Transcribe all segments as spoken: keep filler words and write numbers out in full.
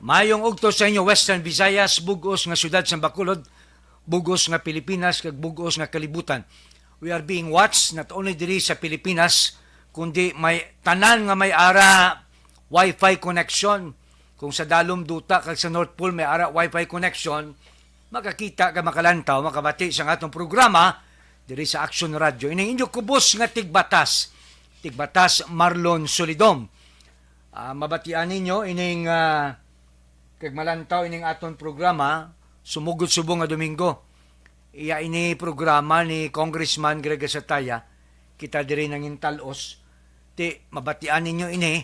Mayong ugto sa inyo, Western Visayas, bug-os nga siyudad sang Bacolod, bug-os nga Pilipinas, kag bug-os nga kalibutan. We are being watched not only diri sa Pilipinas, kundi may tanan nga may ara wifi connection. Kung sa Dalom Duta kag sa North Pole may ara wifi connection, makakita ka, makalantaw, makabati sa atong programa diri sa Action Radio. Ining inyo kubos nga tigbatas, tigbatas Marlon Solidom. Ah, mabatian ninyo ining, ah, kag malantaw ining aton programa, sumugod subong nga Domingo. Iya ini programa ni Congressman Greg Gasataya, kita diri nangintalos. Ti, mabatian ninyo ini,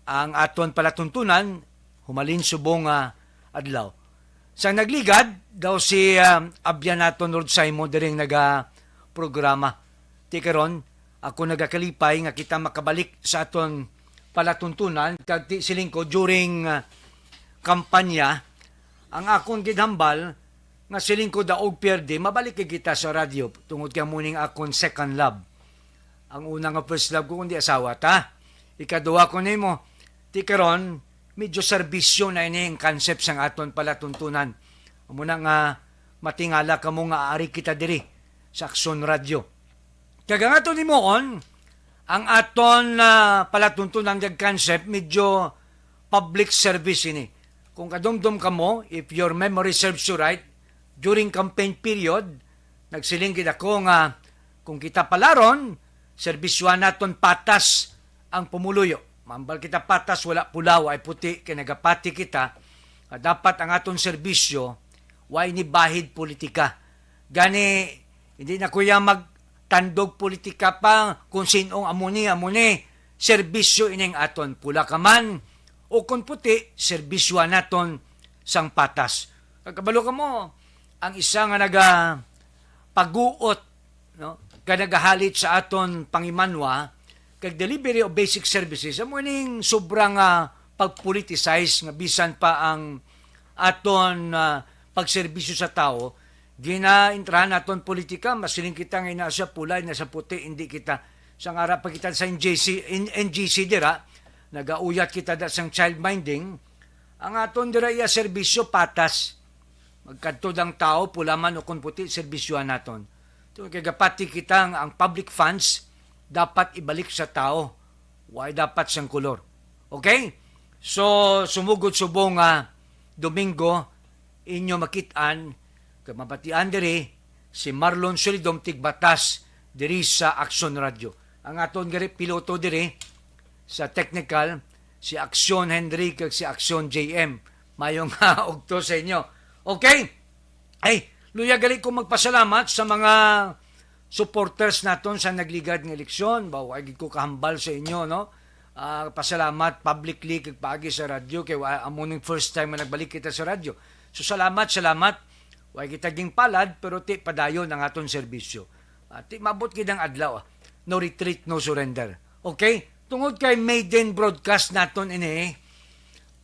ang aton palatuntunan, humalin subong nga adlaw. Sa nagligad, daw si, ah, abyan naton Lord Simon diring naga programa. Ti karon, ako nagakalipay nga kita makabalik sa aton palatuntunan, kag ti siling ko during, ah, kampanya, ang akon gid hambal nga siling ko daog pierde, mabalik kay kita sa radyo tungod kay amo ning akon second love. Ang una nga first love ko kundi asawa ta. Ikaduha ko nimo. Ti karon, medyo serbisyo na ini ang concept sang aton palatuntunan. Amo na nga matingala kamo nga ari kita diri sa Aksyon Radio. Kag ang aton himuon, ang aton, ah, palatuntunan nga concept, medyo public service ini. Kung kadumdom kamo, if your memory serves you right, during campaign period, nagsiling gid ako nga kung kita palaron, serbisyohan naton patas ang pumuluyo. Mambal kita patas, wala pula, wala puti, kay nagapati kita nga dapat ang aton serbisyo, wala ini bahid politika. Gani, hindi na ko ya magtandog politika pa kung sinong amo ni, amo ni. Serbisyo ining aton. Pula ka man o kung puti, serbisyohan naton sang patas. Kag kabalo kamo, ang isa nga naga paguot, no, nga nagahalit sa aton pangimanwa, kag delivery of basic services, amo ning sobra nga pag-politicize nga bisan pa ang aton, ah, pagserbisyo sa tawo, ginaintrahan naton politika, masiling kita nga ina siya pula, ina siya puti, hindi kita. Sang ara pa kita sa N G C, N-, N G C dira, nagauyat kita da sang child minding, ang aton dira iya serbisyo patas. Magkadto dang tawo, pula man o kon puti, serbisyohan naton. Tungod kay gapati kita nga ang public funds dapat ibalik sa tawo, way dapat sang kolor. Okay? So, sumugod subong nga Domingo, inyo makit-an, kag mabatian diri si Marlon Solidom, tigbatas diri sa Aksyon Radio. Ang aton gari piloto diri sa technical, si Aksyon Henry kag si Aksyon J M. Mayong ugto sa inyo. Okay? Ay, luya gali ko magpasalamat sa mga supporters naton sa nagligad nga eleksyon. Ba, wa gid ko kahambal sa inyo, no? Ah, pasalamat publicly kag paagi sa radyo kay wa, amo ning first time nga nagbalik kita sa radyo. So, salamat, salamat. Wa kita ginpalad, pero ti padayon ang aton serbisyo. Ah, ti mabot gid ang adlaw, ah. No retreat, no surrender. Okay? Tungod kay maiden broadcast naton ini,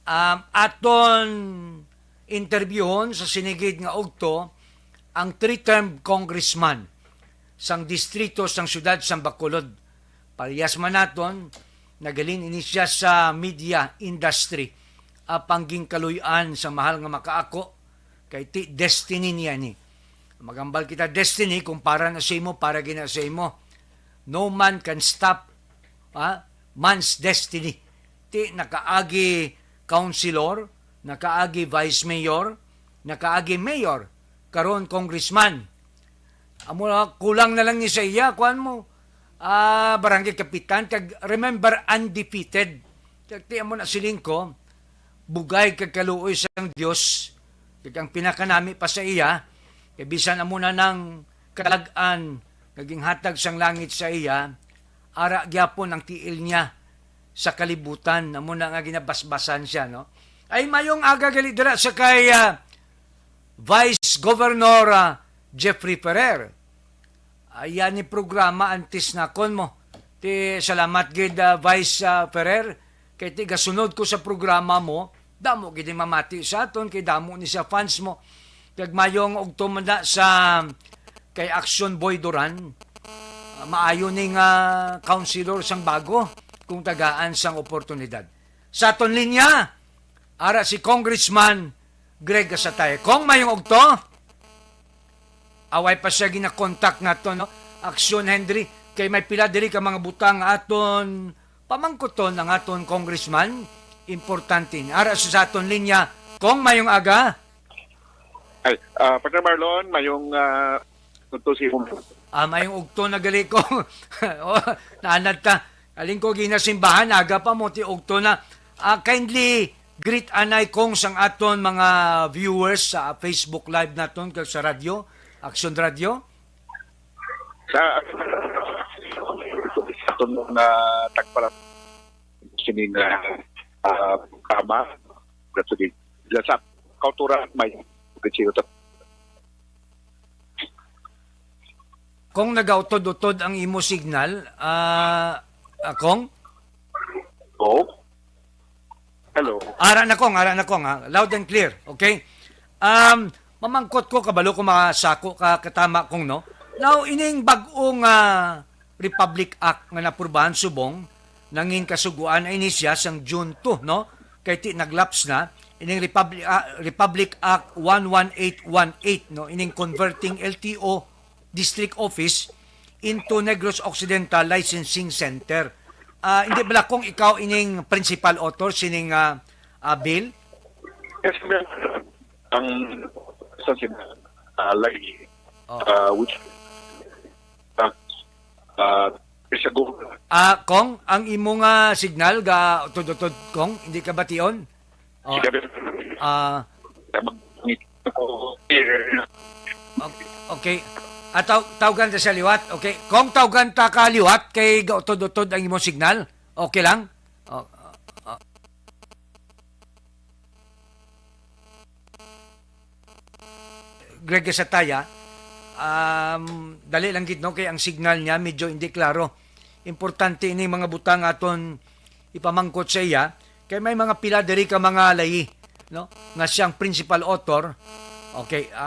um, aton interbyuhon sa sinigid nga ugto ang three-term congressman sang distrito sang siyudad sang Bacolod. Parehas man naton, nagaling ini siya sa media industry, apang ginkaluy-an sa mahal nga makaako, kay ti destiny niya ni. Magambal kita destiny, kung para na sa imo, para gina sa imo. No man can stop, ah, man's destiny. Ti nakaagi councilor, nakaagi vice mayor, nakaagi mayor, karon congressman. Amo na, kulang na lang ni sa iya, kuan mo, ah, barangay kapitan, kag remember, undefeated. Kag ti amo na siling ko, bugay kag kaluoy sang Dios, kag ang pinakanami pa sa iya, kay bisan amo na nang katalag-an nga ginhatag sang langit sa iya, ara gyapon ang tiil niya sa kalibutan, amo na nga ginabasbasan siya, no? Ay, mayong aga gali dira sa kay, ah, Vice Governor, ah, Jeffrey Ferrer. Ayan ni programa antes na kon mo. Ti salamat gid, ah, Vice, ah, Ferrer, kay ti gasunod ko sa programa mo, damo gid ni mamati sa aton kay damo ni sa fans mo. Kag mayong ugto man na sa kay Action Boy Duran. Ah, maayo ning, ah, councilor sang bago kung tagaan sang oportunidad. Sa aton linya, Ara si Congressman Greg Gasataya. Kong, mayong ugto? Away pa siya ginakontak nato, no? Aksyon, Henry, kay may pila diri ka mga butang nga aton pamangkuton ang aton congressman. Importante ni. Ara siya sa aton linya. Kong, mayong aga? Ay, ah, Partner Marlon, mayong ah, ugto si Ah, mayong ugto na gali ko. Oh, naanad ta. Aling ko ginasimbahan, aga pa mo ti ugto na. Ah, kindly greet anay, Kong, sang aton mga viewers sa Facebook Live naton kag sa radyo, Action Radio. Sa aton na tagpara sini nga ah, programa, sa kauturan may Kong, nagautod-utod ang imo signal, ah, ah, Kong? Oh? Hello? Ara na, Kong, ara na, Kong, ha? Loud and clear, okay? Um, mamangkot ko, kabalo ko masako ka katama, Kong, no? Now, ining bag-ong ah, Republic Act nga napurbahan subong, nangin kasuguan ay ni siya sang June two, no? Kay ti naglaps na ining Republic, ah, Republic Act one one eight one eight, no? Ining converting L T O district office into Negros Occidental Licensing Center. Ah, hindi bala, Kong, ikaw ining principal author sining ah, ah, bill? Yes, ma'am. Ang sa sila, uh, lagi, Oh. uh, which, uh, uh, is a go. Ah, Kong, ang imo nga signal ga utod-utod, Kong, hindi ka bation? Oh, ah, okay. Ah, taw tawgan ta sa liwat. Okay. Kong, tawgan ta ka liwat kay gautod-utod ang imong signal. Okay lang? Oh, ah, ah. Greg Sataya, um, dali lang gid, no, kay ang signal niya medyo hindi klaro. Importante ini mga butang aton ipamangkot sa iya, kay may mga pila diri ka mga layi, no, nga siyang principal author. Okay, ah,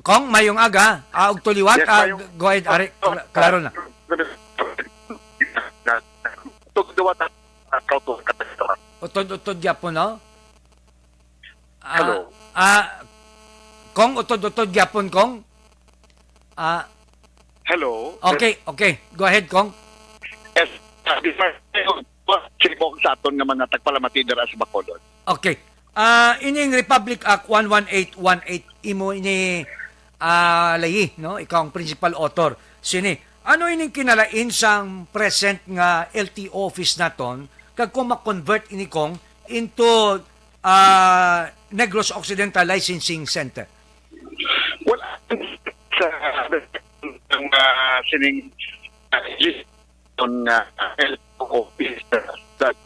Kong, mayong aga. Ah, og tuliwat, Yes, ah, mayong- go ahead, Ari, Kla- klaro na. Tugduwa ta, kauturan ka. Utod-utod gyapon, no? Ah, Hello. Ah, Kong, utod-utod gyapon, Kong. Ah, Hello? Okay, okay. Go ahead, Kong. Yes, uh, this is Sibok sa aton nga mga tagpalamati dira sa Bacolod. Okay. Ah, ining Republic Act one one eight one eight, imo ini, ah, layi, no? Ikaw ang principal author sini. Ano ining kinalain sang present nga L T O office naton kag kung ma-convert ini, Kong, into, ah, Negros Occidental Licensing Center? Well, sa ang uh, sining uh, on uh, health office that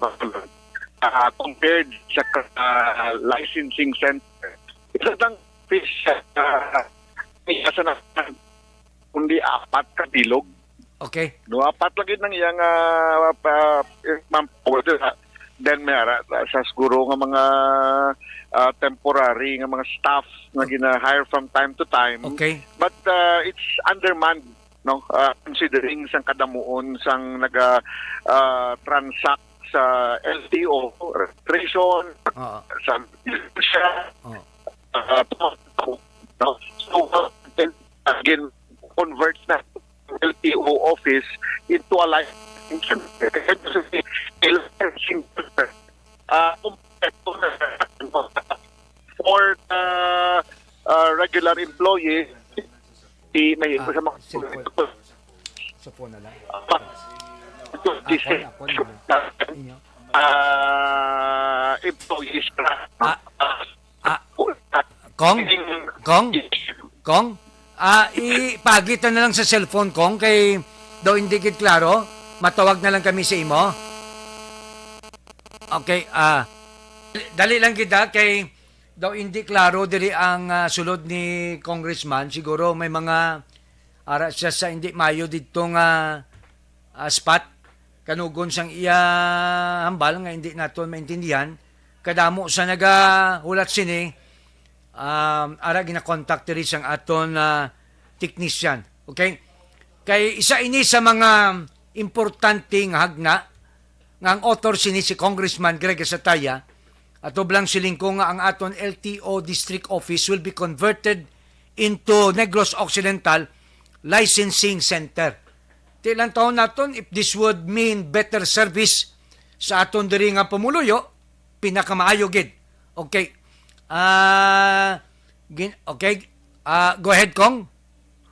uh, compared sa uh, licensing center, isa lang office uh, sa na kundi apat ka bilog. Okay. No, apat lagi nang iyang uh, pa, eh, ma'am, order, ha? Then may ara sa siguro nga mga uh, temporary nga mga staff nga gina-hire from time to time. Okay. But uh, it's undermanned, no? Uh, considering sang kadamuon sang naga uh, transact sa L T O, registration, Oo. sa lisensya, Oo. uh, no? So, uh, again, converts na L T O office into a life uh, for the uh, regular employees, di may Ah, sa mga cellphone. Sa phone na lang. This Ako, ako na. Inyo. uh, employees na Ah, ah, Kong? Kong? Kong? Ah, ipagita na lang sa cellphone, Kong, kay daw hindi gid klaro. Matawag na lang kami sa imo. Okay, ah, dali lang kita kay daw hindi klaro diri ang ah, sulod ni Congressman. Siguro may mga ara siya sa hindi mayo didto nga ah, spot. Kanugon sang iya hambal nga hindi naton maintindihan. Kadamo sa nagahulat sini, um, ara ginakontak diri sang aton ah, technician. Okay? Kay isa ini sa mga importante nga hagna nga ang author sini si Congressman Greg Sataya, Atob lang siling ko nga ang aton L T O District Office will be converted into Negros Occidental Licensing Center. Ti lang taon naton if this would mean better service sa aton diri nga pumuluyo, pinakamaayo gid. Okay. Ah, gin-, okay. Ah, go ahead, Kong.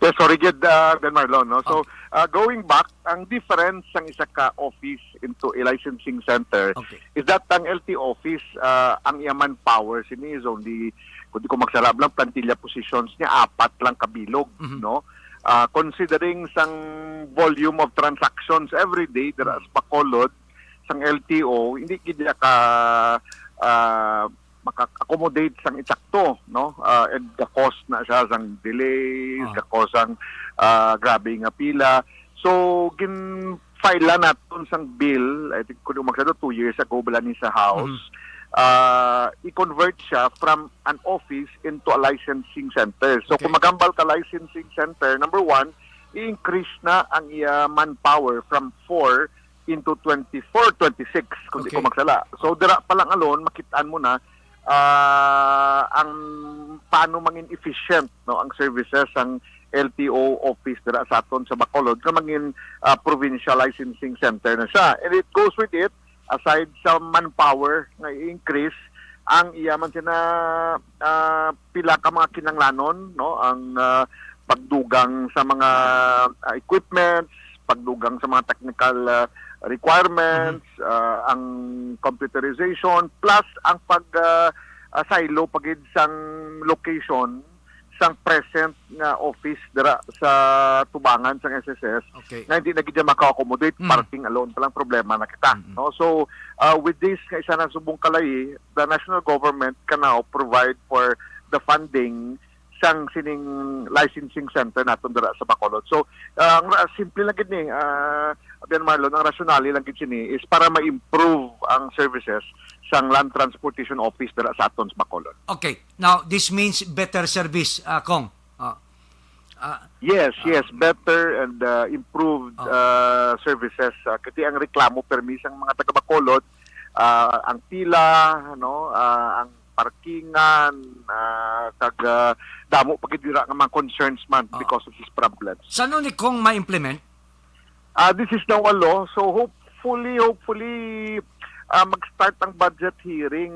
Yes, sorry gid, uh, Ben Marlon, no? So, Okay. uh, going back, ang difference sang isa ka office into a licensing center Okay. is that ang L T office, uh, ang iya manpower sini is only, kung di ko magsala lang, plantilla positions niya, apat lang kabilog, Mhm. no? Uh, considering sang volume of transactions every day dira Mhm. sa Bacolod, sang L T O, hindi gid niya ka, uh, maka-accommodate sang insakto, no? Ah, and the cost na siya sang delays, Ah. the cost sang, ah, grabe nga pila. So, gin-file na naton sang bill, I think, kung di ko magsala, two years ago bala ni sa House. Mhm. Ah, i-convert siya from an office into a licensing center. So, Okay. kung maghambal ka licensing center, number one, i-increase na ang iya manpower from four into twenty-four, twenty-six, kung di ko Okay. magsala. So, dira pa lang alone, makitaan mo na, ah, ang paano mangin efficient, no, ang services sang L T O office dira sa aton sa Bacolod, nga mangin, ah, provincial licensing center na siya. And it goes with it, aside sa manpower nga i-increase, ang iya man sina, ah, pila ka mga kinahanglanon, no, ang, ah, pagdugang sa mga, ah, equipments, pagdugang sa mga technical, ah, requirements, Mhm. ah, ang computerization, plus ang pag, ah, ah, silo pa gid sang location sang present nga office dira sa tubangan sang S S S Okay. nga hindi na gid siya maka-accommodate, Mm. parking alone pa lang problema na kita, Mm-mm. no? So, ah, with this nga isa na subong kalayi, the national government can now provide for the funding sang sining licensing center naton dira sa Bacolod. So, ah, ang ra-, simple lang gid ni, ah, Abian Marlon, ang rationale lang gid sini is para ma-improve ang services sang Land Transportation Office dira sa aton sa Bacolod. Okay. Now, this means better service, ah, Kong. Ah. Ah, Yes, ah. yes, better and, uh, improved, Oh. uh, services. Uh, kasi ang reklamo permi sang mga taga Bacolod, uh, ang pila, ano, uh, ang parkingan, uh, kag, uh, damo pa gid dira nga mga concerns man Oh. because of these problems. Sano ni Kong ma-implement? Uh, this is now a law. So hopefully, hopefully, uh, mag-start ang budget hearing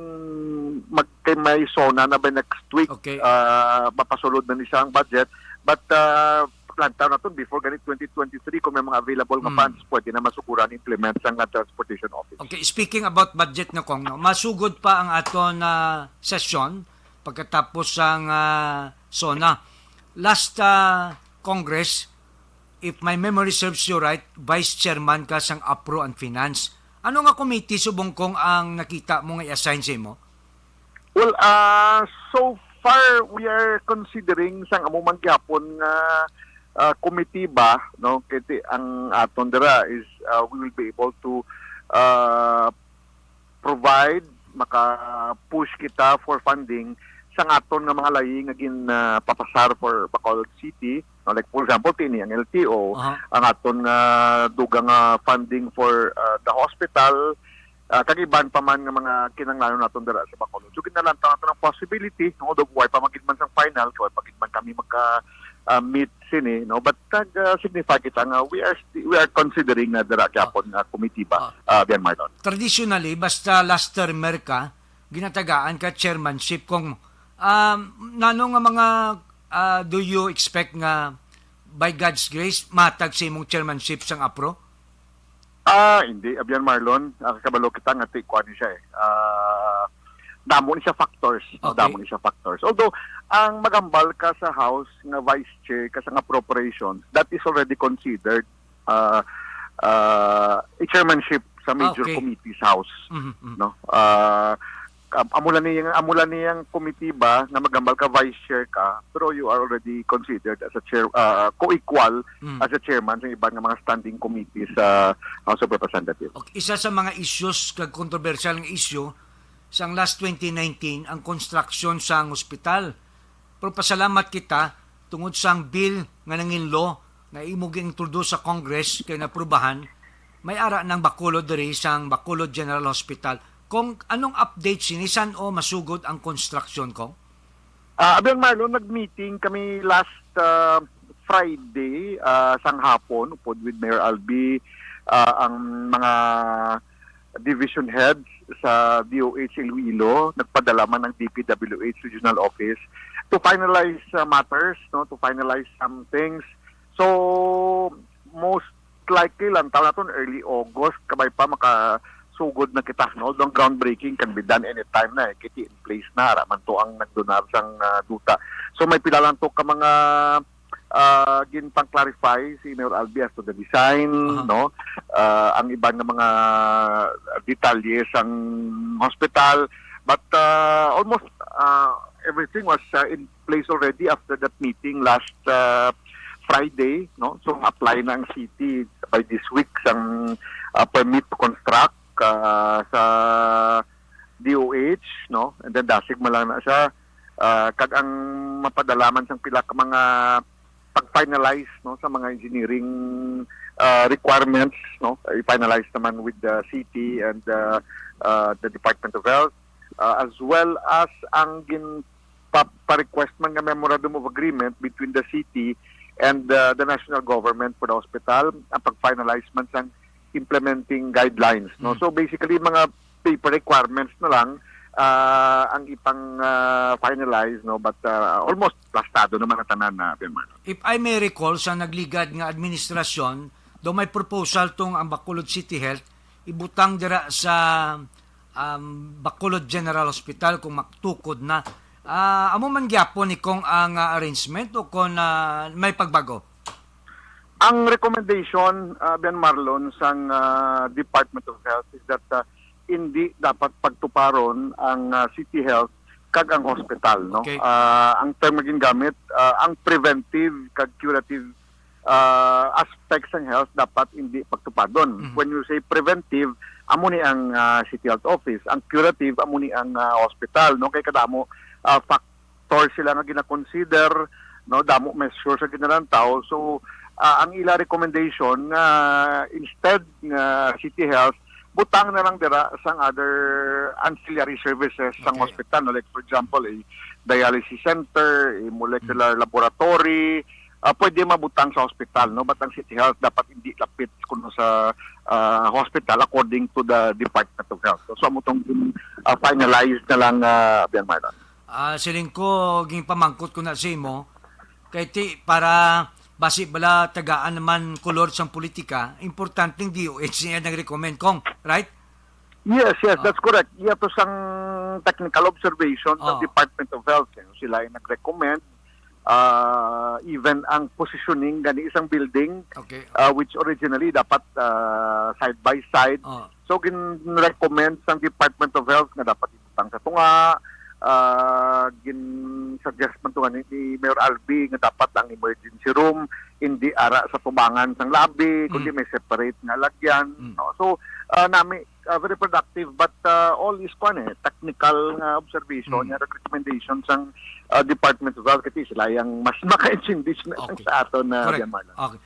mag-, kay may SONA na by next week. Okay. Uh, mapasulod na ni siya ang budget. But, uh, plan ta naton before gani twenty twenty-three, kung may mga available nga Hmm. funds, pwede na masuguran implement sang, uh, Transportation Office. Okay, speaking about budget na, Kong, no, masugod pa ang aton, ah, sesyon pagkatapos sang, ah, SONA. Last, ah, Congress, if my memory serves you right, vice chairman ka sang APRO and Finance. Ano nga committee subong, Kong, ang nakita mo nga i-assign sa imo? Well, ah, so far, we are considering sang amo man gyapon nga, ah, committee ba, no? Kay ti-, ang aton dira is, ah, we will be able to, ah, provide, maka-push kita for funding sang aton nga mga layi nga gin, ah, papasar for Bacolod City, no? Like, for example, tini ang L T O, Aha. ang aton nga dugang nga funding for, ah, the hospital, ah, kag iban pa man nga mga kinahanglanon naton dira sa Bacolod. So, ginalantaw naton ang possibility, no? Although way pa man gid man sang final, kay way pa gid man kami magka, ah, meet sini, no? But nag, ah, signify kita nga we are sti-, we are considering na dira gyapon nga committee ba, Ah. ah, Bian Marlon. Traditionally, basta last termer ka, ginatagaan ka chairmanship. Kung, um, nano nga mga, ah, do you expect nga by God's grace matag sa imong chairmanship sang APRO? Ah, hindi, Abian Marlon. Ah, kabalo kita nga ti-, kuwan ni siya eh. Ah, damo ni siya factors, no? Okay. Damo ni siya factors. Although, ang magambal ka sa House nga vice chair ka sa appropriations, that is already considered, ah, ah, a chairmanship sa major Ah, okay. committees sa House, Mhm, mhm. no? Ah, am-, amo lang niyang, amo lang niyang committee ba nga magambal ka, vice chair ka, pero you are already considered as a chair, ah, co-equal Mm. as a chairman sa iban nga mga standing committee sa House of Representatives. Okay, isa sa mga issues kag kontrobersyal nga issue sang last twenty nineteen ang construction sang hospital. Pero pasalamat kita tungod sang bill nga nangin law nga imo gin-introduce sa Congress kay naprubahan, may ara nang Bacolod diri sang Bacolod General Hospital. Kung anong update sini, san-o masugod ang construction, Kong? Ah, Abyan Marlon, nag-meeting kami last ah, Friday ah, sang hapon upod with Mayor Albi, ah, ang mga division heads sa D O H Iloilo, nagpadala man ang D P W H Regional Office to finalize ah, matters, no, to finalize some things. So most likely lang taon naton early August, kabay pa makasugod na kita, no? Ang groundbreaking can be done anytime na, eh, kay in place na, ara man to ang nagdonar sang ah, duta. So may pila lang to ka mga ah, ginpang-clarify si Mayor Albi as to the design, Aha. no? Ah, ang iban nga mga detalye sang hospital, but ah, almost ah, everything was ah, in place already after that meeting last ah, Friday, no? So apply na ang city by this week sang ah, permit to construct ah, sa D O H, no? And then dasig man lang na siya. Ah, kag ang mapadala man sang pila ka mga pag-finalize, no, sa mga engineering ah, requirements, no, i-finalize naman with the city and uh, uh, the Department of Health, uh, as well as ang gin pa- pa-request man nga memorandum of agreement between the city and uh, the national government for the hospital, ang pag-finalize man sang implementing guidelines, no. Mm. So basically, mga paper requirements na lang ah, ang ipang ah, finalize, no, but ah, almost plastado naman ang tanan na, Abyan Marlon. If I may recall, sa nagligad nga administrasyon, do may proposal tong ang Bacolod City Health ibutang dira sa um, Bacolod General Hospital kung matukod na. Ah, amo man gyapon ni Kong ang ah, arrangement o kung ah, may pagbago? Ang recommendation, uh, Abyan Marlon, sang uh, Department of Health is that uh, hindi dapat pagtuparon ang uh, City Health kag ang hospital, no? Okay. Uh, ang term nga gingamit, uh, ang preventive kag curative uh, aspects sang health dapat hindi pagtupadon. Mhm. When you say preventive, amo ni ang uh, City Health Office. Ang curative, amo ni ang uh, hospital, no? Kay kadamo uh, factor sila nga gina-consider, no, damo measures sa ginalantaw. So ah, ang ila recommendation nga instead nga City Health, butang na lang dira sang other ancillary services sang Okay. Hospital, no? Like for example, a dialysis center, a molecular laboratory, ah, pwede mabutang sa hospital, no? But ang City Health dapat hindi lapit kuno sa ah, hospital according to the Department of Health. So, so amo tong ah, finalize na lang, uh, Abyan Marlon. Ah, siling ko, ginpamangkot ko na sa imo, kay ti, para basi bala tagaan naman kolor sang politika, importanteng D O H niya nag-recommend, Kong, right? Yes, yes, Ah. That's correct. Iya to sang technical observation ng Ah. Department of Health. Eh. Sila ay nag-recommend uh, even ang positioning gani isang building, Okay. uh, which originally dapat uh, side by side. Oh. So gin-recommend sang Department of Health nga dapat ibutang sa tunga, uh, gin-suggest man tunga ni, ni Mayor Albi nga dapat ang emergency room hindi ara sa tubangan sang lobby, kundi Mm. may separate nga lagyan. Mm. No? So uh, nami uh, very productive, but uh, all is kwan eh, technical nga observation, Mm. nga recommendation sang uh, Department of Health, kasi sila yung mas maka-intindi na Okay. sa aton na Correct. Abyan Marlon. Okay.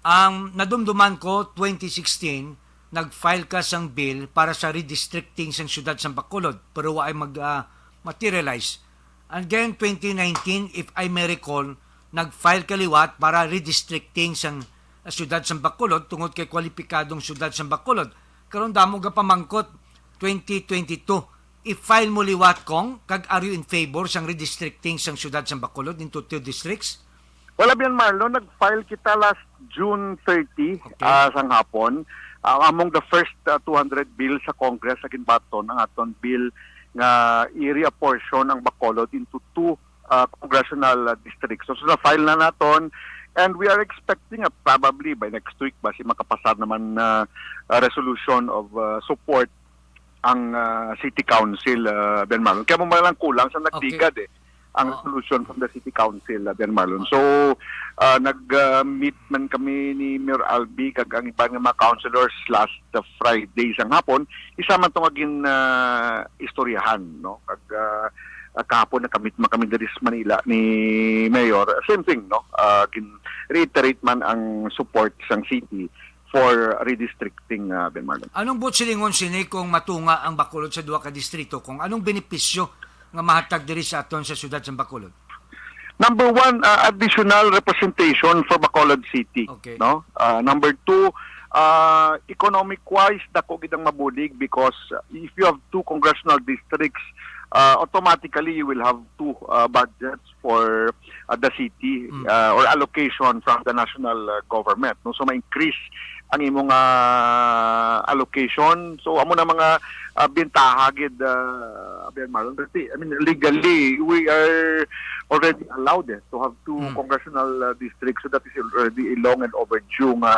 Ang nadumduman ko, twenty sixteen, nag-file ka sang bill para sa redistricting sang siyudad sang Bacolod, pero wa ay mag ah, materialize. And then twenty nineteen, if I may recall, nag-file ka liwat para redistricting sang ah, siyudad sang Bacolod tungod kay kwalipikadong siyudad sang Bacolod. Karon damo ga pamangkot, twenty twenty-two, i-file mo liwat, Kong, kag are you in favor sang redistricting sang siyudad sang Bacolod into two districts? Wala, Abyan Marlon, nag-file kita last June thirty Okay. ah, sang hapon. Ah, among the first ah, two hundred bills sa Congress sa ginbaton ang aton bill nga i-reapportion ang Bacolod into two ah, congressional ah, districts. So, so na-file na naton, and we are expecting ah, probably by next week ba si makapasar naman na ah, resolution of ah, support ang ah, City Council, ah, Abyan Marlon. Kaya mo man lang kulang sa nagligad eh ang Oh. resolution from the City Council, ah, Abyan Marlon. So, ah, nag-meet man kami ni Mayor Albi kag ang iban nga mga councilors last ah, Friday sang hapon. Isa man to nga gin ah, istoryahan, no? Kag ah, ah, kahapon nag-meet man kami diri sa Manila ni Mayor. Same thing, no? Ah, gin-reiterate man ang support sang city for redistricting, uh, Ben Marlon. Anong buot silingon sini kung matunga ang Bacolod sa duha ka distrito? Kung anong benepisyo nga mahatag diri sa aton sa siyudad sa Bacolod? Number one, uh, additional representation for Bacolod City. Okay. No? Uh, number two, uh, economic-wise, dako gid ang mabulig because, uh, if you have two congressional districts, uh, automatically you will have two, uh, budgets for, uh, the city, Mm. uh, or allocation from the national, uh, government. No? So, ma-increase ang imong, uh, allocation. So, amo na mga, uh, bintaha gid, uh, Ben Marlon. Kasi, I mean, legally, we are already allowed, eh, to have two Mm. congressional, uh, districts. So, that is already a long and overdue nga,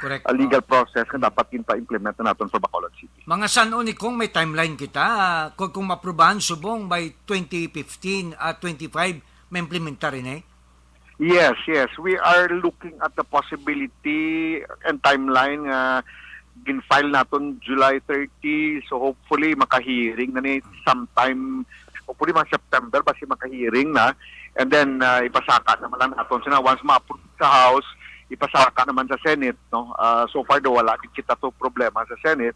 Correct. uh, legal Oh. process nga Mm. dapat ginpa-implement na naton for Bacolod City. Mga san-o ni kung may timeline kita, ah, kung, kung maaprubahan subong by twenty fifteen at twenty-five, ma-implementar ini? Yes, yes. We are looking at the possibility and timeline nga gin-file naton July thirty. So hopefully makahearing na ni sometime, hopefully mga September basi makahearing na. And then, ah, ipasaka naman lang naton sina once ma-approve sa House, ipasaka naman sa Senate, no? Ah, so far do wala gid kita to problema sa Senate.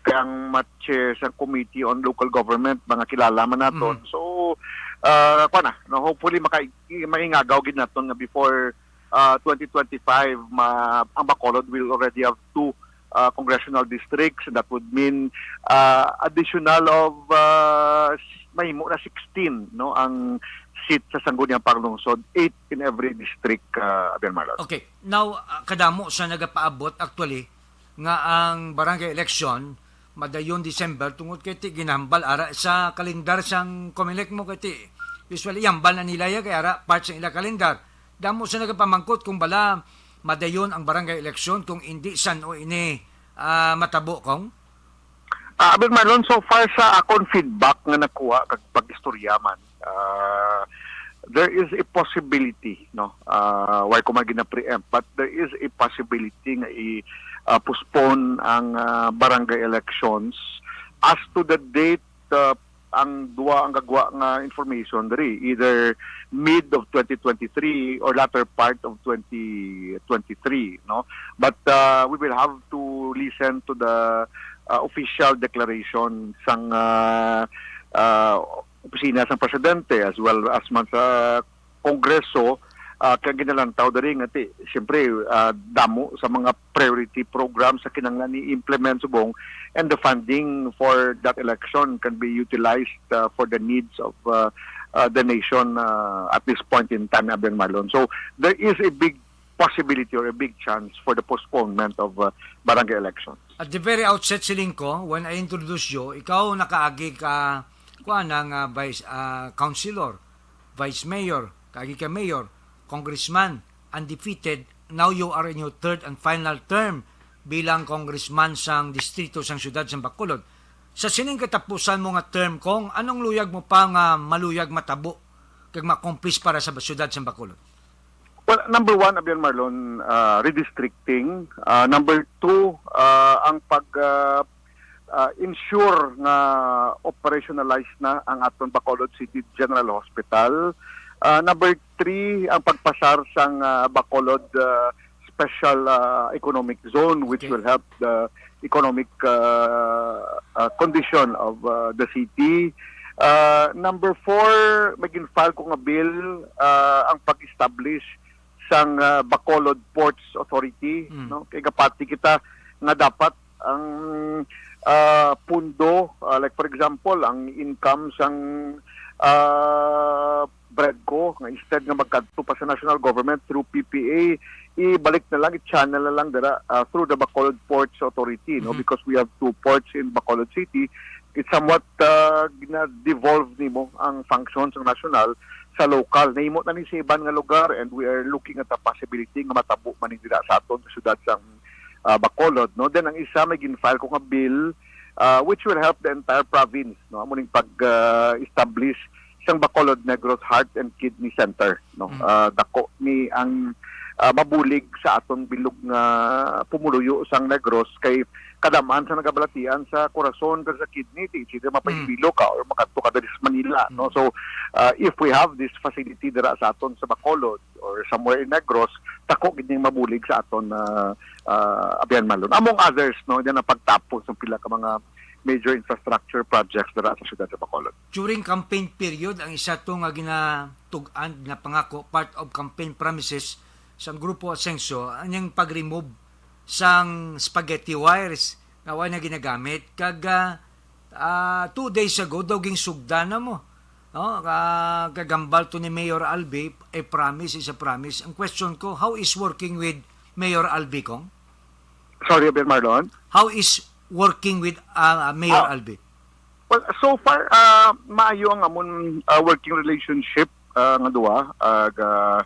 Kay ang ma-chair sang Committee on Local Government, mga kilala man naton. Mhm. So, ah, kuwan na, no, hopefully maka-, maingagaw gid naton nga before, ah, twenty twenty-five, ma-, ang Bacolod will already have two, ah, congressional districts. That would mean, ah, additional of, ah, s-, mahimo na sixteen, no, ang seat sa Sangguniang Panglungsod, eight in every district, ah, Ben Marlon. Okay. Now, ah, kadamo sa nagapaabot actually nga ang barangay election madayon December tungod kay ti ginahambal ara sa kalendar sang Comelec mo kay ti usually ihambal na nila ya kay ara part sa ila kalendar. Damo sa nagapamangkot kung bala madayon ang barangay election, kung indi san-o ini, ah, matabo, Kong? Ah, Abel Marlon, so far sa akon feedback nga nakuha kag pag-istorya man, ah, there is a possibility, no? Ah, why ko man gina-preempt, but there is a possibility nga i, ah, postpone ang, ah, barangay elections. As to the date, ah, ang duwa ang gagwa nga information diri, either mid of twenty twenty-three or latter part of twenty twenty-three, no? But, ah, we will have to listen to the, ah, official declaration sang, ah, ah, opisina sang presidente as well as man sa Kongreso, ah, kay ginalantaw diri nga ti, siyempre, ah, damo sa mga priority programs sa kinahanglan i-implement subong, and the funding for that election can be utilized, ah, for the needs of, ah, ah, the nation, ah, at this point in time, Abel Marlon. So, there is a big possibility or a big chance for the postponement of, ah, barangay elections. At the very outset, siling ko, when I introduce you, ikaw nakaagi ka, kuan, nga vice, ah, councilor, vice mayor, kaagi ka mayor, congressman, undefeated, now you are in your third and final term bilang congressman sang distrito sang siyudad sang Bacolod. Sa sining katapusan mo nga term, Kong, anong luyag mo pa nga maluyag matabo kag ma-accomplish para sa siyudad sang Bacolod? Well, number one, Abian Marlon, ah, redistricting. Ah, number two, ah, ang pag, ah, ah, ensure nga operationalize na ang aton Bacolod City General Hospital. Ah, number three, ang pagpasar sang, ah, Bacolod, ah, Special, ah, Economic Zone, which Okay. will help the economic, ah, ah, condition of, ah, the city. Ah, number four, may gin-file ko nga bill, ah, ang pag-establish sang, ah, Bacolod Ports Authority, Mm. no? Kay gapati kita nga dapat ang, ah, pundo, ah, like for example, ang income sang, ah, BREDCO, nga instead nga magkadto pa sa national government through P P A, ibalik na lang, i-channel na lang dira, ah, through the Bacolod Ports Authority, no? Mhm. Because we have two ports in Bacolod City. It's somewhat, ah, gina-devolve nimo ang functions ng national sa local. Nahimo na ni sa iban nga lugar, and we are looking at a possibility nga matabo man ni dira sa aton sa syudad sang, ah, Bacolod, no? Then ang isa, may gin-file ko nga bill, ah, which will help the entire province, no? Amo ning pag, ah, establish sang Bacolod Negros Heart and Kidney Center, no? Mm. Ah, dako ni ang, ah, mabulig sa aton bilog nga pumuluyo sang Negros, kay kadam-an sa nagabalatian sa korason kag sa kidney, di sila mapahibilo ka or makadto ka diri sa Manila, no? Mm. So, ah, if we have this facility dira sa aton sa Bacolod or somewhere in Negros, tako gid ning mabulig sa aton, ah, ah, Abian Marlon. Among others, no, yan ang pagtapos ng pila ka mga major infrastructure projects dira sa siyudad sa Bacolod. During campaign period, ang isa to nga ginatug-an, ginapangako, part of campaign promises sang Grupo Ascenso, ang iyang pag-remove sang spaghetti wires nga wala na ginagamit. Kag, ah, ah, two days ago, daw ginsugdan na mo. No? Ah, kagambal to ni Mayor Albi, a promise is a promise. Ang question ko, how is working with Mayor Albi, Kong? Sorry, Abel Marlon? How is working with, ah, Mayor Ah. Albi? Well, so far, ah, maayo ang amon, ah, working relationship, ah, nga duwa. Ah, ga-,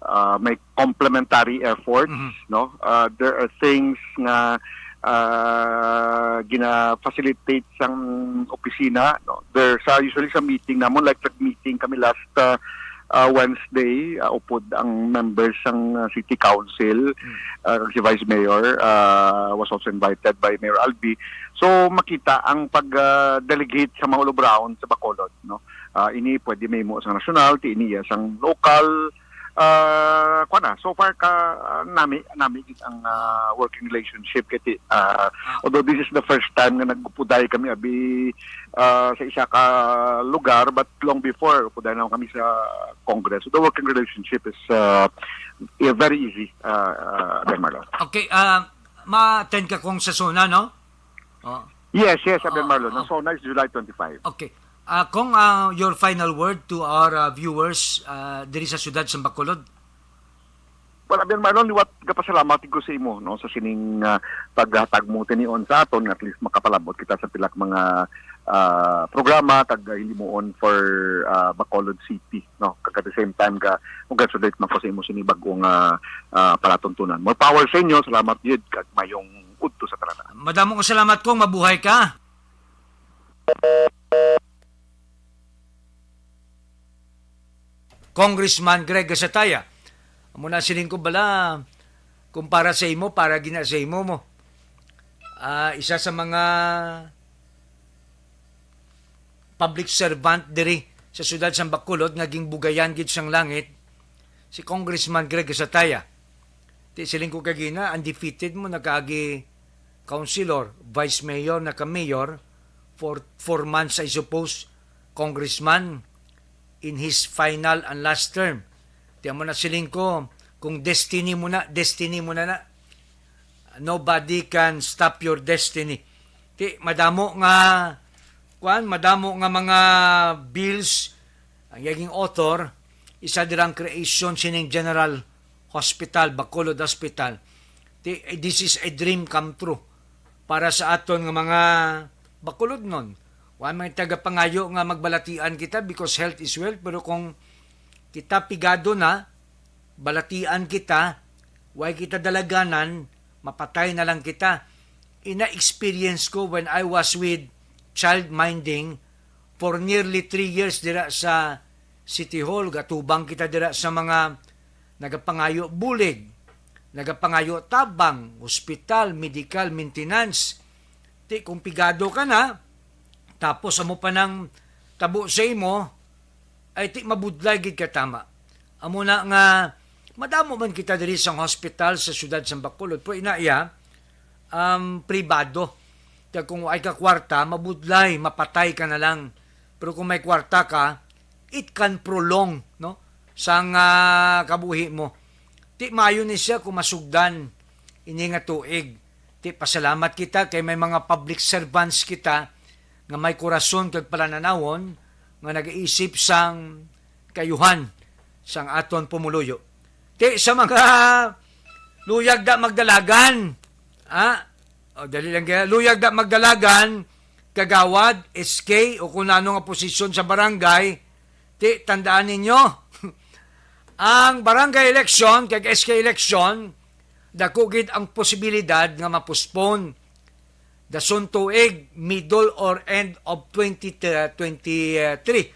ah, may complementary efforts, Mhm. no? Ah, there are things nga, ah, gina-facilitate sang opisina, no? There, sa, usually sa meeting namon, like, nag-meeting kami last, ah, ah, Wednesday, ah, upod ang members sang, ah, City Council, Hmm. ah, si Vice Mayor, ah, was also invited by Mayor Albi. So, makita ang pag, ah, delegate sa mga ulubraon sa Bacolod, no? Ah, ini pwede mahimo sang nasyonal, ti ini iya sang lokal. Ah, kuwan na, so far ka, ah, nami, nami gid ang, ah, working relationship kay ti, ah, Ah. although this is the first time nga nagpuday kami abi, ah, sa isa ka lugar, but long before, puday na kami sa Congress. So, the working relationship is, ah, yeah, very easy, ah, ah, Ben Marlon. Okay, ah, ma-attend ka, Kong, sa SONA, no? Oh. Yes, yes, Abel Oh, Marlon. Ang oh. SONA is July twenty-five. Okay. Ah, Kong, ah, your final word to our, ah, viewers, ah, diri sa siyudad sa Bacolod? Well, Abel Marlon, liwat gapasalamat ko sa imo, no, sa sining, ah, paghatag mo tinion sa aton, at least makapalabot kita sa pila ka mga, ah, programa kag himuon for, ah, Bacolod City, no. Kag at the same time, ga-congratulate man ko sa imo sini bag-o nga, ah, palatuntunan. More power sa inyo. Salamat gyud kag mayong udto sa tanan. Madamo nga salamat, Kong. Mabuhay ka. Congressman Greg Gasataya. Amo na siling ko bala, kung para sa imo, para gina sa imo mo. Ah, isa sa mga public servant diri sa siyudad sang Bacolod nga ginbugayan gid sang langit, si Congressman Greg Gasataya. Ti siling ko kagina, undefeated mo, nakaagi councilor, vice mayor, naka-mayor, for four months, I suppose, congressman in his final and last term. Ti amo na siling ko, kung destiny mo na, destiny mo na na. Nobody can stop your destiny. Ti madamo nga, kuan, madamo nga mga bills ang iyang author, isa dirang creation sining General Hospital, Bacolod Hospital. Ti, this is a dream come true para sa aton nga mga Bacolodnon. Wa may tagapangayo nga magbalatian kita because health is wealth, pero kung kita pigado na, balatian kita, way kita dalaganan, mapatay na lang kita. Ina-experience ko when I was with child minding for nearly three years dira sa City Hall. Gatubang kita dira sa mga nagapangayo bulig, nagapangayo tabang, hospital, medical, maintenance. Ti kung pigado ka na, tapos amo pa nang tabo sa imo, ay ti mabudlay gid ka tama. Amo na nga, madamo man kita diri sang hospital sa siyudad sang Bacolod, pero ina iya, um, pribado. Kaya kung waay ka kwarta, mabudlay, mapatay ka na lang. Pero kung may kwarta ka, it can prolong, no, sang, ah, kabuhi mo. Ti maayo ni siya kung masugdan ini nga tuig. Ti pasalamat kita kay may mga public servants kita nga may kurason kag palananawon nga nagaisip sang kaayuhan sang aton pumuluyo. Ti sa mga luyag da magdalagan, ha? O, dali lang kaya. Luyag da magdalagan, kagawad, S K, o kung ano nga posisyon sa barangay, ti tandaan ninyo, ang barangay election kag S K election, dako gid ang posibilidad nga ma-postpone. Dason tuig, middle or end of twenty twenty-three.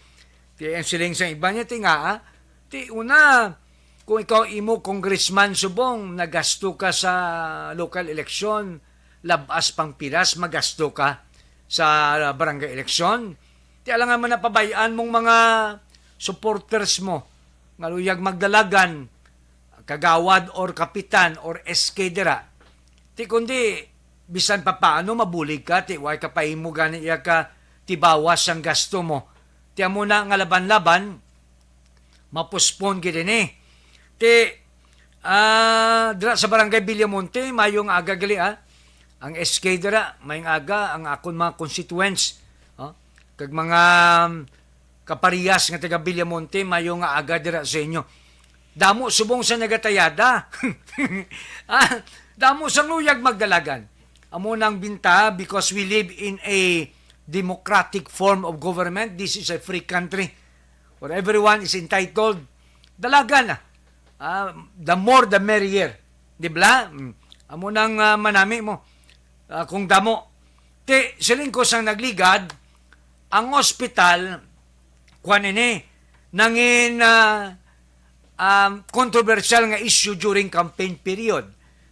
Kaya ang siling sa iba niya, ti nga, ah, ti una, kung ikaw imo congressman subong, nagasto ka sa local election, labas pang piras, magasto ka sa barangay election. Ti alangan man napabayaan mong mga supporters mo, nga luyag magdalagan, kagawad or kapitan or S K dira. Ti kundi, bisan pa paano, mabulig ka, ti way ka pahimo gani iya ka tibawas sang gasto mo. Ti amo na nga laban-laban, mapuspon gid ini. Ti, ah, dira sa Barangay Villamonte, mayo nga aga gali, ah. Ang S K dira, may nga aga, ang akon mga constituents, oh, kag mga, um, kaparehas nga taga Villamonte, mayo nga aga dira sa inyo. Damo subong sa nagatayada. Ah, damo sang luyag magdalagan. Amo nang bintaha, because we live in a democratic form of government. This is a free country where everyone is entitled. Dalagan na. Ah, the more the merrier. Di ba? Mm. Amo nang, ah, manami mo, ah, kung damo. Ti, siling ko sang nagligad, ang ospital, kuwan ini, nangin, ah, um, controversial nga issue during campaign period.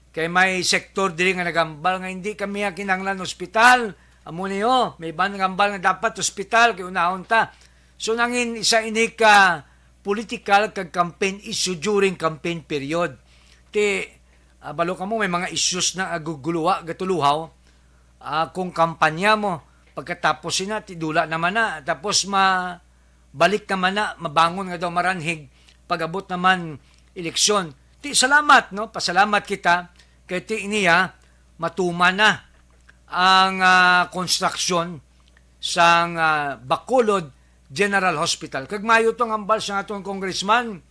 Kay may sektor diri nga nagambal nga hindi kami kinahanglan ospital. Amo ni, oh, may iban nagambal nga dapat ospital, kay unahon ta. So, nangin isa ini ka political kag campaign issue during campaign period. Ti, ah, balo kamo, may mga issues na aguguluha, gatuluhaw. Ah, kung kampanya mo, pagkatapos sina, ti dula naman na. Tapos ma-, balik naman na, mabangon nga daw maranhig, pag-abot naman eleksyon. Ti salamat, no? Pasalamat kita kay ti niya matuman na ang, ah, konstruksyon sang, ah, Bacolod General Hospital. Kag mayo tong hambal sa aton congressman,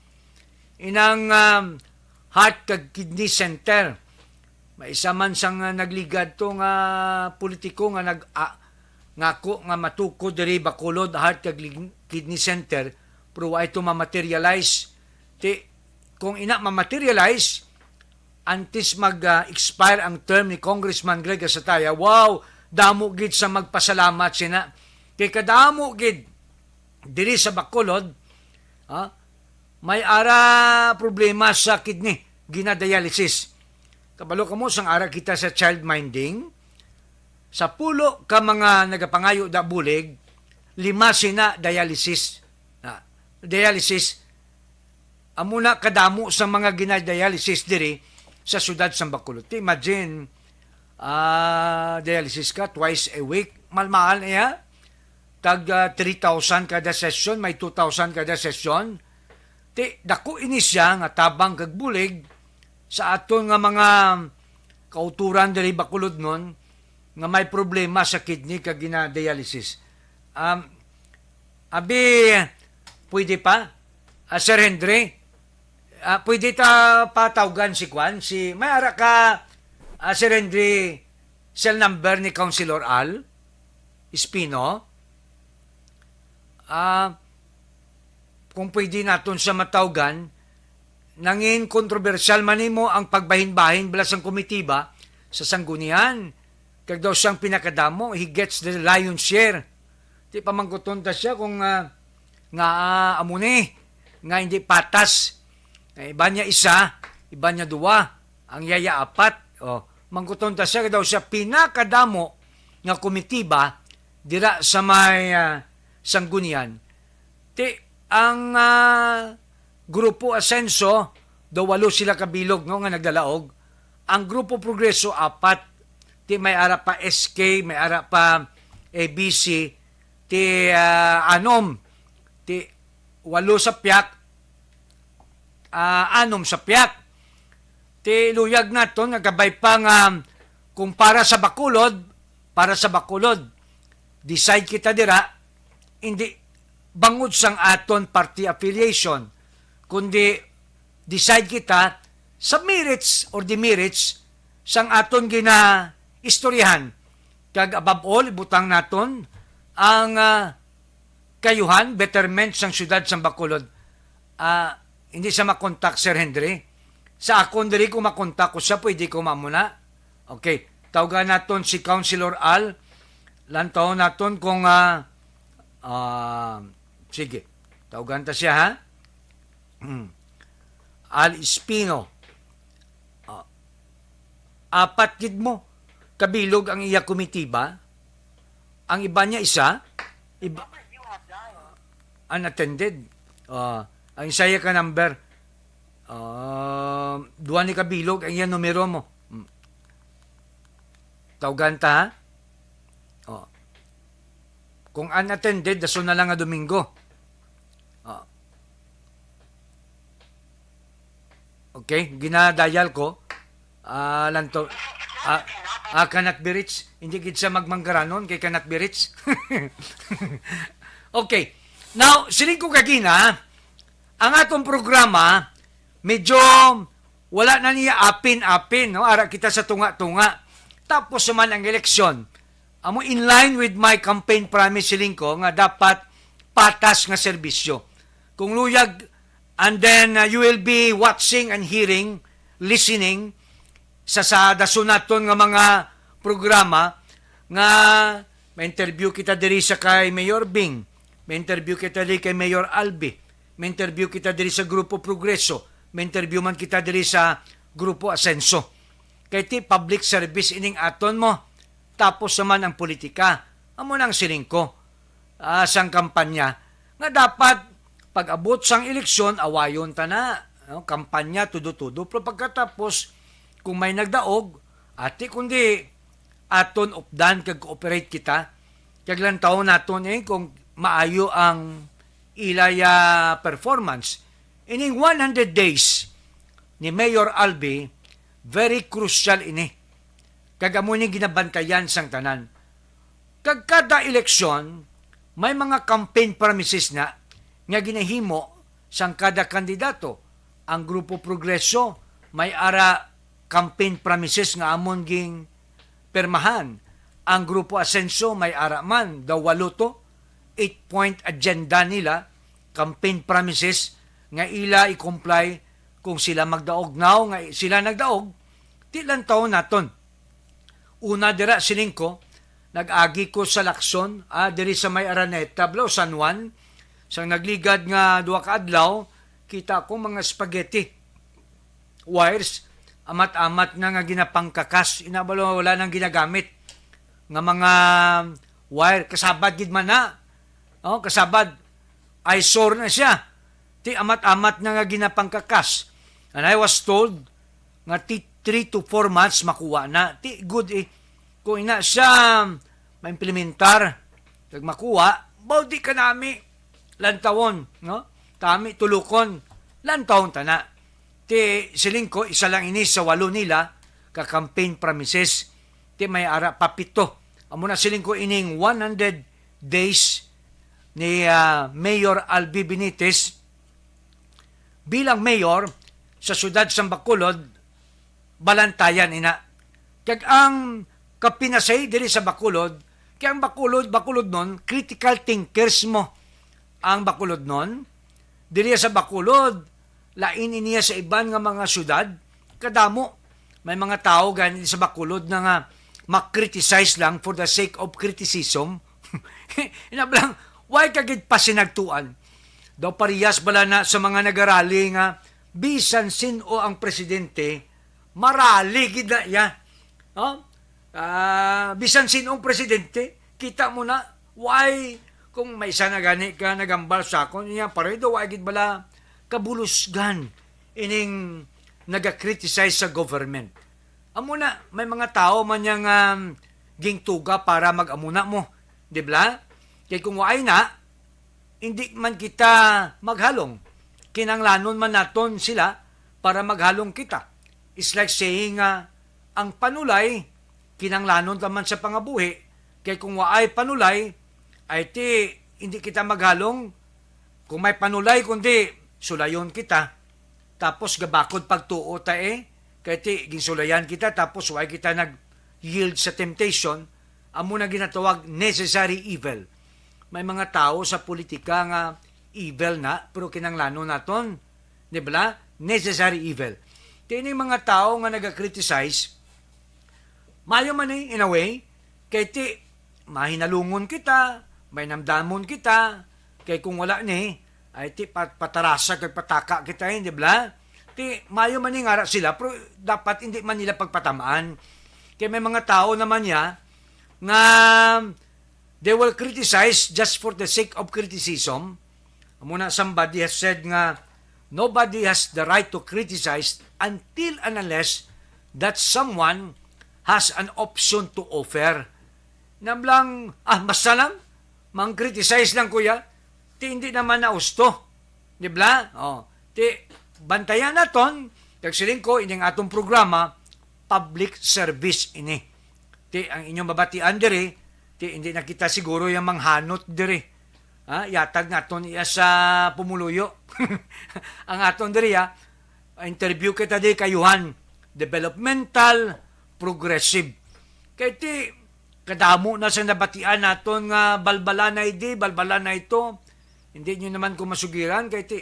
inang, um, heart kag kidney center. May isa man sang, ah, nagligad to nga politiko nga nag-, ah, ngako nga matukod diri Bacolod Heart kag Lig-, Kidney Center, pero wa ito ma-materialize. Ti, kung ina ma-materialize, antes mag, ah, expire ang term ni Congressman Greg Asataya, wow, damo gid sa magpasalamat sina. Kay kadamo gid diri sa Bacolod, ha, may ara problema sa kidney, ginadialysis. Kabalo kamo, sang ara kita sa child minding, sa pulo ka mga nagapangayo da bulig, lima sina dialysis. Na, dialysis, amo na kadamo sa mga ginadialysis diri sa siyudad sang Bacolod. Imagine, ah, dialysis ka twice a week. Mahal-mahal niya. Tag, ah, three thousand kada session, may two thousand kada session. Ti, dako ini siya nga tabang kag bulig sa aton nga mga kauturan diri Bacolodnon nga may problema sa kidney kag gina-dialysis. Um, abi, pwede pa? Ah, Sir Henry, ah, pwede ta patawgan si kwan, si, may ara ka, ah, Sir Henry, cell number ni Councilor Al Espino? Ah, kung pwede naton siya matawgan, nangin kontrobersyal man nimo ang pagbahin-bahin bala sang komitiba sa Sanggunian. Kag daw siyang pinakadamo, he gets the lion's share. Di pa mangkuton ta siya kung, ah, nga, ah, amo ni, nga hindi patas. Nga iba niya isa, iba niya duwa, ang yaya apat. Oh, mangkuton ta siya, daw siya pinakadamo nga komitiba dira sa may, ah, Sanggunian. Ti, ang, ah, Grupo Asenso, daw walo sila kabilog, no, nga nagdalaog. Ang Grupo Progreso, apat. Ti, may ara pa S K, may ara pa A B C. Ti, ah, anom. Ti, walo sa piak, ah, anom sa piak. Ti luyag naton nga kabay pa nga kung para sa Bacolod, para sa Bacolod, decide kita dira, hindi bangod sang aton party affiliation, kundi decide kita sa merits or demerits sang aton ginaistoryahan. Kag above all, ibutang naton ang, ah, kayuhan, betterment sang siyudad sang Bacolod. Ah, hindi siya makontak, Sir Henry. Sa akon diri, kung makontak ko siya, pwede ko mamuna. Okay. Tawgan naton si Councilor Al. Lantawon naton kung, ah, ah, sige. Tawgan ta siya, ha? Hmm. Al Espino. Ah, apat gid mo kabilog ang iya komitiba. Ang iba niya isa, iba, unattended. Ah, ang isa ka number, Ah, duha ni kabilog ang iyang numero mo. Hmm. Tawgan ta, ha? Oh. Kung unattended, dason na lang nga Domingo. Oh. Okay, ginadial ko. Ah, lang to. Ah, ah, cannot be reached. Hindi gid siya magmanggaranon kay cannot be reached. Okay. Now, siling ko kagina, ang atong programa, medyo wala na niya apin-apin, no? Ara kita sa tunga-tunga. Tapos naman ang eleksyon. Amo, in line with my campaign promise, siling ko nga dapat patas nga serbisyo. Kung luyag, and then, uh, you will be watching and hearing, listening sa, sa dason naton nga mga programa nga may interview kita diri sa kay Mayor Bing, may interview kita diri kay Mayor Albi, may interview kita diri sa Grupo Progreso, may interview man kita diri sa Grupo Asenso. Kay ti public service ining aton mo, tapos naman ang politika. Amo nang siling ko, ah, sang kampanya nga dapat pag-abot sang eleksyon, awayon ta na, no? Kampanya, tudo-tudo. Pero pagkatapos, kung may nagdaog, ati kundi aton updan kag cooperate kita, kag lantawon naton, eh, kung maayo ang ilay, ah, performance. Ining one hundred days ni Mayor Albi, very crucial ini. Kag amo ni ginabantayan sang tanan. Kag kada eleksyon, may mga campaign promises na nga ginahimo sang kada kandidato. Ang Grupo Progreso may ara campaign promises nga amon ging permahan. Ang Grupo Asenso may ara man, daw walo to, eight-point agenda nila, campaign promises nga ila i-comply kung sila magdaog. Now nga sila nagdaog, ti lantawon naton. Una dira, siling ko, nag-agi ko sa Lacson, ah, diri sa may Araneta, Blau, San Juan. Sang nagligad nga duha ka adlaw, kita ko mga spaghetti wires, amat-amat na nga ginapangkakas, ina bala wala nang ginagamit nga mga wire, kasabad gid man na. Oh, kasabad, eyesore na siya. Ti amat-amat na nga ginapangkakas. And I was told nga ti three to four months makuha na. Ti good, eh. Kung ina siya maimplementar, kag makuha, baw di ka nami lantawon, no? Tami tulukon, lantawon ta na. Ti siling ko, isa lang ini sa walo nila ka campaign promises. Ti may ara pa pito. Amo na, siling ko, ining one hundred days ni, ah, Mayor Albi Benitez bilang mayor sa siyudad sang Bacolod, balantayan ina. Kag ang kapinasay diri sa Bacolod, kay ang Bacolod, Bacolodnon, critical thinkers mo ang Bacolodnon. Diri sa Bacolod, lain iniya sa iban nga mga syudad, kadamo. May mga tawo gani sa Bacolod na nga ma-criticize lang for the sake of criticism. Inablang, why ka gid pasinagtuan? Daw parehas bala na sa mga nagarali nga bisan sin-o ang presidente, marali gid na iya. No? Ah, bisan sin-o ang presidente, kita mo na, why, kung may isa na gani ka nagambal sa akon, niya, pareho daw, why gid bala kabulusgan ining naga-criticize sa government. Amo na, may mga tawo man niya nga gingtuga para mag-amo na mo, di ba? Kay kung waay na, hindi man kita maghalong. Kinanglanon man naton sila para maghalong kita. It's like saying nga ang panulay, kinanglanon ta man sa pangabuhi, kay kung waay panulay, ay ti, hindi kita maghalong. Kung may panulay, kundi sulayon kita. Tapos gabakod pagtuo ta, eh. Kay ti, ginsulayan kita, tapos waay kita nag-yield sa temptation. Amo na ginatawag necessary evil. May mga tawo sa politika nga evil na, pero kinanglanon naton. Di ba? Necessary evil. Kay ining mga tawo nga naga-criticize, mayo man, eh, in a way, kay ti, mahinalungon kita, may namdamon kita, kay kung wala ni, ay ti, pat-, patarasa kag pataka kita, eh, di ba? Ti, mayo man ni ngara sila, pero dapat hindi man nila pagpatamaan. Kay may mga tawo naman niya nga they will criticize just for the sake of criticism. Amo na, somebody has said nga, Nobody has the right to criticize until and unless that someone has an option to offer. Namlang, ah, basta lang, mang-criticize lang, kuya. Ti, hindi naman na usto. Di ba? Oh, ti, bantayan naton, kag siling ko, ining atong programa, public service ini. Ti, ang inyong mabatian diri, ti, hindi na kita siguro yung manghanot diri. Ha? Yatag naton iya sa pumuluyo. Ang aton diri, ha? Interview kita di kayuhan. Developmental, progressive. Kay ti, kadamo na sa nabatian naton nga balbalanay di, balbalanay to. Hindi nyo naman ko masugiran, kay ti,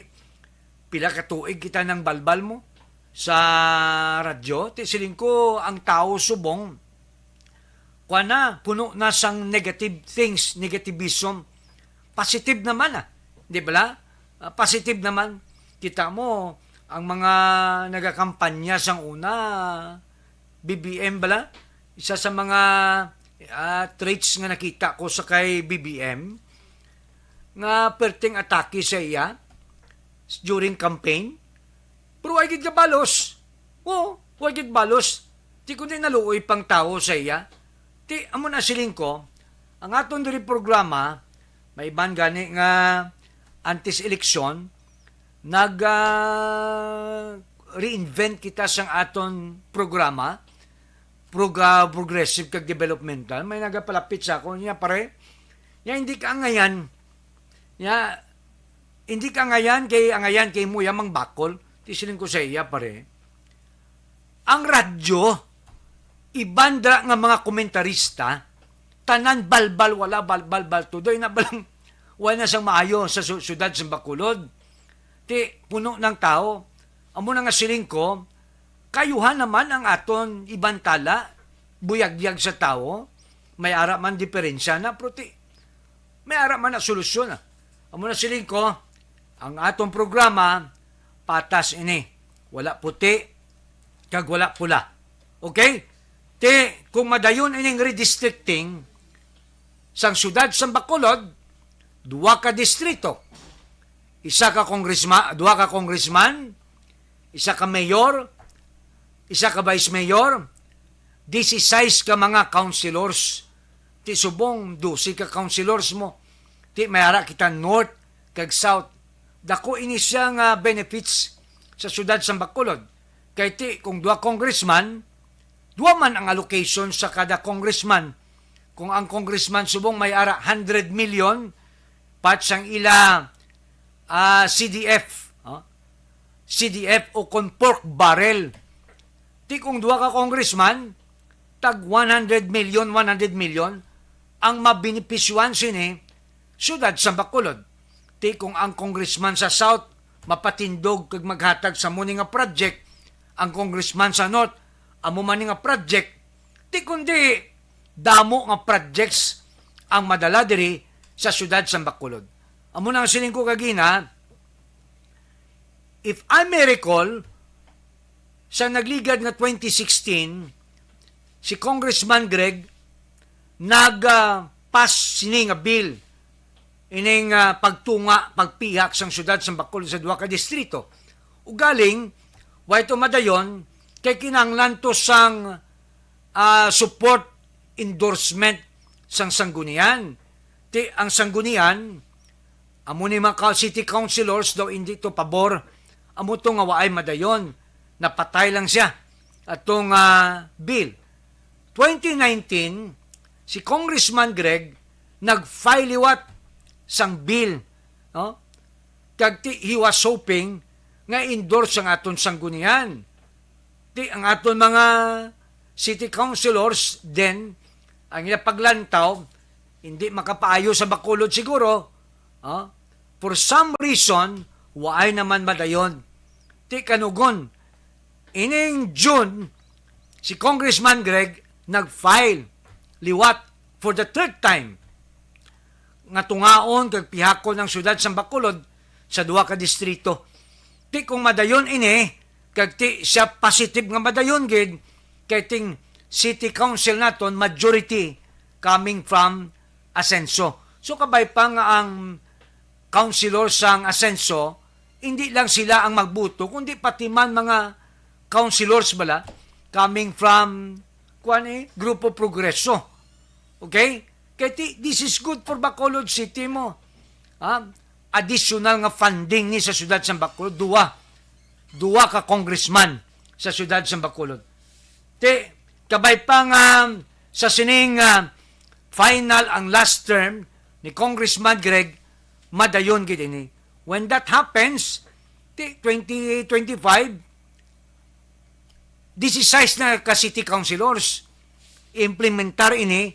pila ka tuig kita nang balbal mo sa radyo. Ti, siling ko, ang tao subong, kuwan na, puno na sang negative things, negativism. Positive naman, ah. Di ba? Ah, positive naman. Kita mo, ang mga nagakampanya sang una, B B M bala? Isa sa mga, ah, traits nga nakita ko sa kay B B M, nga perting atake sa iya during campaign. Pero wa gid kabalos. Oo, wa gid balos. Ti kundi naluoy pang tawo sa iya. Ti, amo na siling ko, ang aton diri programa, may iban gani nga antes eleksyon, nag, ah, reinvent kita sang aton programa, prog-, ah, progressive kag developmental. May nagapalapit sa ako niya, pare. Niya, hindi ka angayan. Niya, hindi ka angayan kay, angayan kay mo yamang bakol. Ti siling ko sa iya, pare. Ang radyo, iban dira nga mga komentarista, tanan balbal, wala balbal, baltudoy na balang, wala na sang maayo sa su-, syudad sa Bacolod. Ti, puno ng tao. Amo na nga siling ko, kayuhan naman ang aton ibantala, buyagyag sa tao, may ara man diferensya na, pero ti, may ara man na solusyon, ah. Amo na siling ko, ang atong programa, patas ini. Wala puti, kag wala pula. Okay? Ti, kung madayon ining redistricting, sang syudad sang Bacolod, duha ka distrito. Isa ka congressma-, duha ka congressman, isa ka mayor, isa ka vice mayor, disisais ka mga councilors. Ti subong, dose ka councilors mo. Ti may ara kita north kag south. Dako ini siya nga benefits sa syudad sang Bacolod. Kay ti, kung duha congressman, duha man ang allocation sa kada congressman. Kung ang congressman subong may ara hundred million, pat sang ila, ah, C D F, ah, C D F o kon pork barrel. Ti kung duha ka congressman, tag one hundred million, one hundred million, ang mabenepisyuhan sini, syudad sa Bacolod. Ti kung ang congressman sa South mapatindog kag maghatag sa muni nga project, ang congressman sa North, amo man ni nga project, ti kundi damo nga projects ang madala diri sa syudad sa Bacolod. Amo na ang siling ko kagina, if I may recall, sa nagligad nga twenty sixteen, si Congressman Greg nag, ah, pass sini nga bill, ining, ah, pagtunga, pagpihak sang syudad sang Bacolod sa duha ka distrito. Ugaling, wa ito madayon, kay kinahanglan to sang, ah, support, endorsement sang sanggunian. Ti ang sanggunian, amo ni mga ka-, city councilors daw hindi to pabor. Amo to nga waay madayon. Napatay lang siya. Atong, ah, bill. Twenty nineteen, si Congressman Greg nag-file liwat sang bill, no? Kag ti, he was hoping nga endorse ang aton sanggunian. Ti ang aton mga city councilors din, ang ila paglantaw, hindi makapaayo sa Bacolod siguro, ah, for some reason, waay naman madayon. Ti kanugon, ining June, si Congressman Greg nag-file liwat for the third time nga tungaon kag pihakon ang syudad sang Bacolod sa duha ka distrito. Ti kung madayon ini, kag ti siya positive nga madayon gid, kay ting city council naton majority coming from Asenso. So kabay pa nga ang councilor sang Asenso hindi lang sila ang magboto, kundi pati man mga councilors bala coming from, kuwan eh, Grupo Progreso. Okay? Kaya ti-, this is good for Bacolod City mo. Ha? Additional nga funding ni sa siyudad sang Bacolod. Duwa. Duwa ka congressman sa siyudad sang Bacolod. Ti, kabay pa nga sa sining, ah, final ang last term ni Congressman Greg, madayon gid ini. When that happens, ti, twenty twenty-five, disisais na ka city councilors. Implementar ini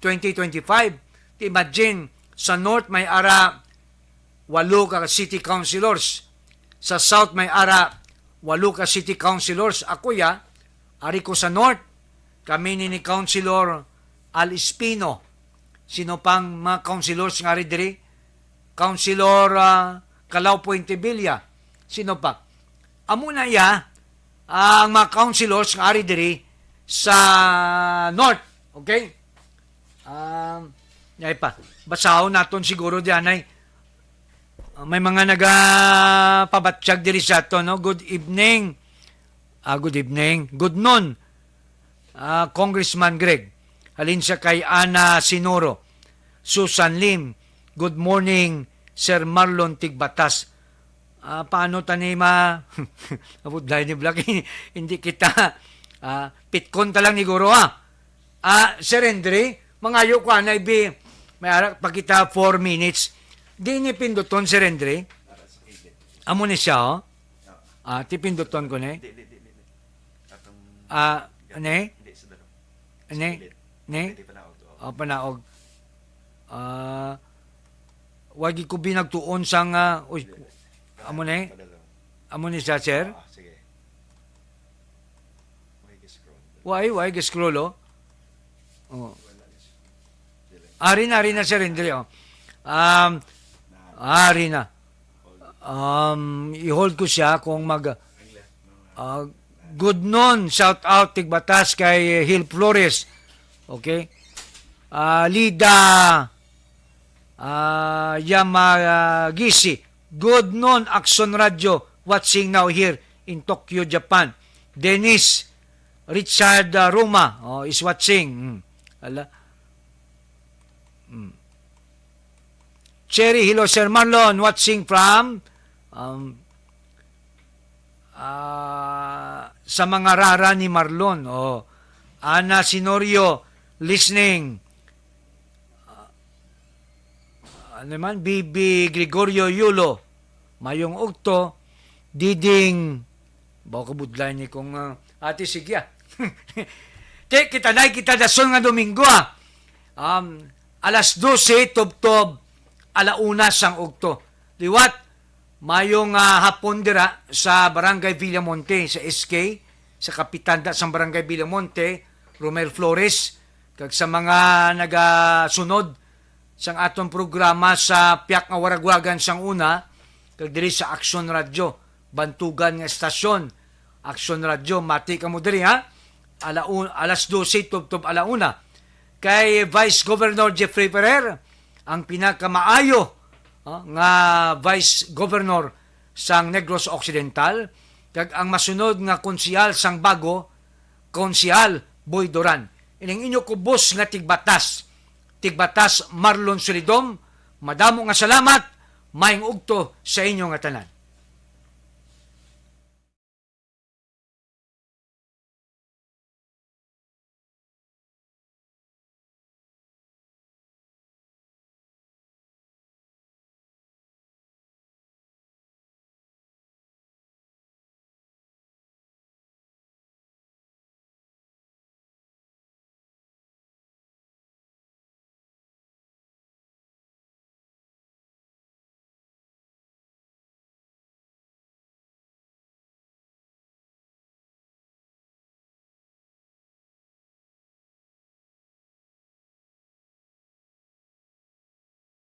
twenty twenty-five. Imagine, sa North may ara walo ka city councilors. Sa South may ara walo ka city councilors. Ako ya, ari ko sa North. Kami ni, ni Councilor Al Espino. Sino pang mga councilors nga ari diri? Councilor, ah, Calao Puentevilla. Sino pa? Amo na iya ang mga councilors nga ari diri sa North. Okay? Um, yay pa. Basahon naton siguro diyan ay, uh, may mga nagapabatsyag diri sa aton, no? Good evening. Ah, good evening. Good noon. Ah, Congressman Greg. Halin siya kay Ana Sinoro. Susan Lim. Good morning, Sir Marlon Tigbatas. Ah, paano tani ma-, abot dahil ni Black, hindi kita, ah, pitkon ta lang ni Guro, ha? Ah, Sir Henry, mangayo ko, anay bi, may arak pa kita four minutes. Di ni pinduton, Sir Henry. Amo ni siya, oh. Ah, ti pinduton ko ni. Di, di, di, di, di. Atong Ah, ne? Hindi, sa dalo. Ne? Sa pilit. Ne? Pwede panaog, oo. Oh, panaog. Ah, wagi ko binagtuon sang, ah, uy, Hindi. Amo ni? Padalo. Amo ni siya, sir? Ah, sige. Why, why, scroll, oh? Oh. Wala na siya. Dili. Ari na, ari na, sir, hindi, oh. Um, ari na. Um, i-hold ko siya kung mag, ah, good noon, shout out, Tigbatas kay Hill Flores. Okay. Ah, Lida, ah, Yamagisi. Good noon, Action Radio, watching now here in Tokyo, Japan. Dennis, Richard, ah, Roma, oh, is watching. Mm. Ala. Mm. Cherry, hello, Sir Marlon, watching from, um, ah, sa mga rara ni Marlon. Oh. Ana Sinorio, listening. Ah, ano man, B B Gregorio Yulo, mayong ugto, Diding, bawa ko budlay ni kong, ah, ate, sige, ah. Ti, kita na, kita dason nga Domingo, ah. Um, alas dose, tubtob, ala una sang ugto. Liwat, mayong, ah, hapon dira sa Barangay Villamonte, sa S K, sa kapitan da sang Barangay Villamonte, Romel Flores, kag sa mga nagasunod sang aton programa sa Piak nga Waragwagan sang una, kag diri sa Aksyon Radyo, bantugan nga estasyon, Aksyon Radyo, mati kamo diri, ha? Ala un-, alas dose, tubtob ala una. Kay Vice Governor Jeffrey Ferrer, ang pinakamaayo, ha, nga Vice Governor sang Negros Occidental, kag ang masunod nga konsehal sang Bago, Konsehal Boy Duran. Ining inyo kubos nga tigbatas, Tigbatas Marlon Solidom, madamo nga salamat, maayong ugto sa inyo nga tanan.